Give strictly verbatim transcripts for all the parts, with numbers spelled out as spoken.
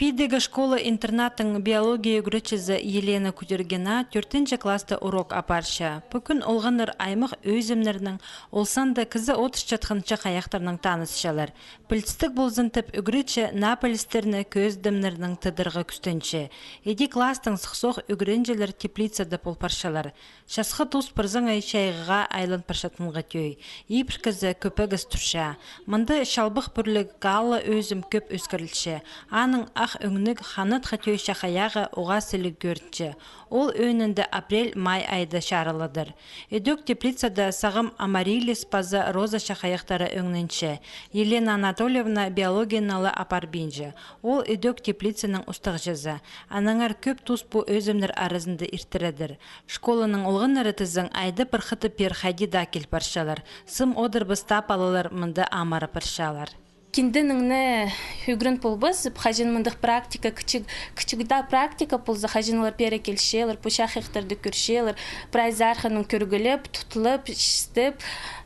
Пидегі школа-интернаттың биология ӱгретчізі Елена Кутергина тӧртінҷі класста урок апарча. Пу кӱн олғаннар аймах ӧзімнернең, ол санда кізі одырчатхан чахайахтарнаң танысчалар. Пілдістіг ползын тіп, ӱгретчі наа пілістерні кӧзідімнернең тыдарға кӱстенче. Іди класстаң сых-соох ӱгренҷілер теплицада пол парчалар. Часхы тус пір саңай чайғыға айлан парчатханға тӧӧй. Ибіркізі кӧп ағас турча. Мында чалбах пӱрліг галла ӧзім кӧп ӧскірілче. Аның ах ӧңніг ханат хатӧй чахайағы уғаа сіліг кӧрінче. Ол ӧӧнінде апрель-май айда чарыладыр. Ідӧк теплицада сағам амарилис паза роза чахайахтары ӧңненче. Елена Анатольевна биологияны ла апарбинча. Ол ідӧк теплицаның устағҷызы. Аннаңар кӧп тус пу ӧзімнер аразында иртіредір. Школаның олғаннары тізең айда пір хати пеер хайди даа кил парчалар. Сым одырбас таа палалар мында амыра парчалар. Кинденің не ӱгрен полбас, хаҷан мындағ практика, кічіг, кічіг даа практика полза, хаҷан олар пеер килчелер, пу чахайахтарды кӧрчелер, прай сарханнаң кӧргілеп, тутылып, чистеп,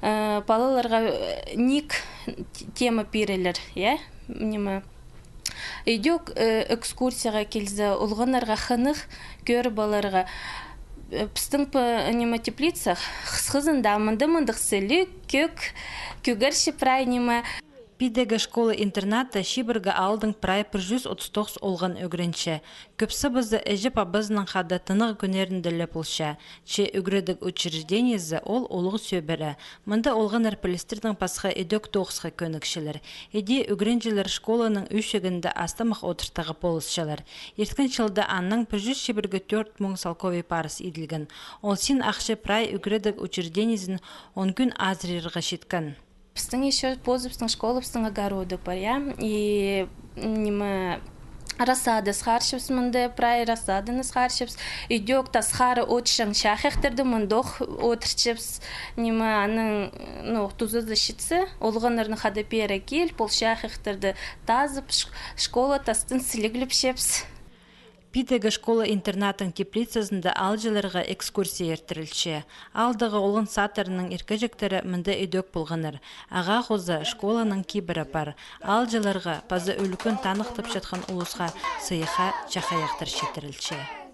э, палаларға, э, ниик тема пирерлер, я? Ниме? Ідӧк, э, экскурсияға килзе, олғаннарға хынығ кӧріп аларға. Э, пістің пі-, ниме, теплицах хысхызында мында мындағ сіліг, кӧк, кӧгерчі прай ниме. Пидегі школа-интернатта чибіргі аалдаң прай пір чӱс отыс тоғыс олған ӱгренче. Кӧп сыбызы іҷе-пабазынаң хада тынағ кӱннерінде ле полча. Че ӱгредіг учреждениезі ол улуғ сӧбіре. Мында олғаннар пілістернең пасха ідӧк тоғысха кӧнікчелер. Іди ӱгренҷілер школаның ӱчӱгінде астамах одыртаға полысчалар. Ирткен чылда аннаң пір чӱс чибіргі тӧрт муң салковай парыс иділген. Ол син ахча прай ӱгредіг учреждениезін он кӱн азырирға читкен. Пістің ещё позыбыстың школабыстың огороды пар, я. И, ниме, рассада сығарчабыс мында, прай рассаданы сығарчабыс. Ідӧк тасхары отчаң чахайахтарды мындох одырчабыс. Ниме, аның, ну, тузазы читсе, олғаннарны хада пеер кил, пол чахайахтарды тазып, ш-, школа тастын сіліглепчебіс. Пидегі школа-интернаттың теплицазында аалҷыларға экскурсия иртірілче. Аалдағы олған садтарының иркеҷектері мында ідӧк полғаннар. Ағаа хоза школаның кибірі пар. Аалҷыларға паза ӱлӱкӱн таныхтапчатхан улусха сыйыхха чахайахтар читірілче.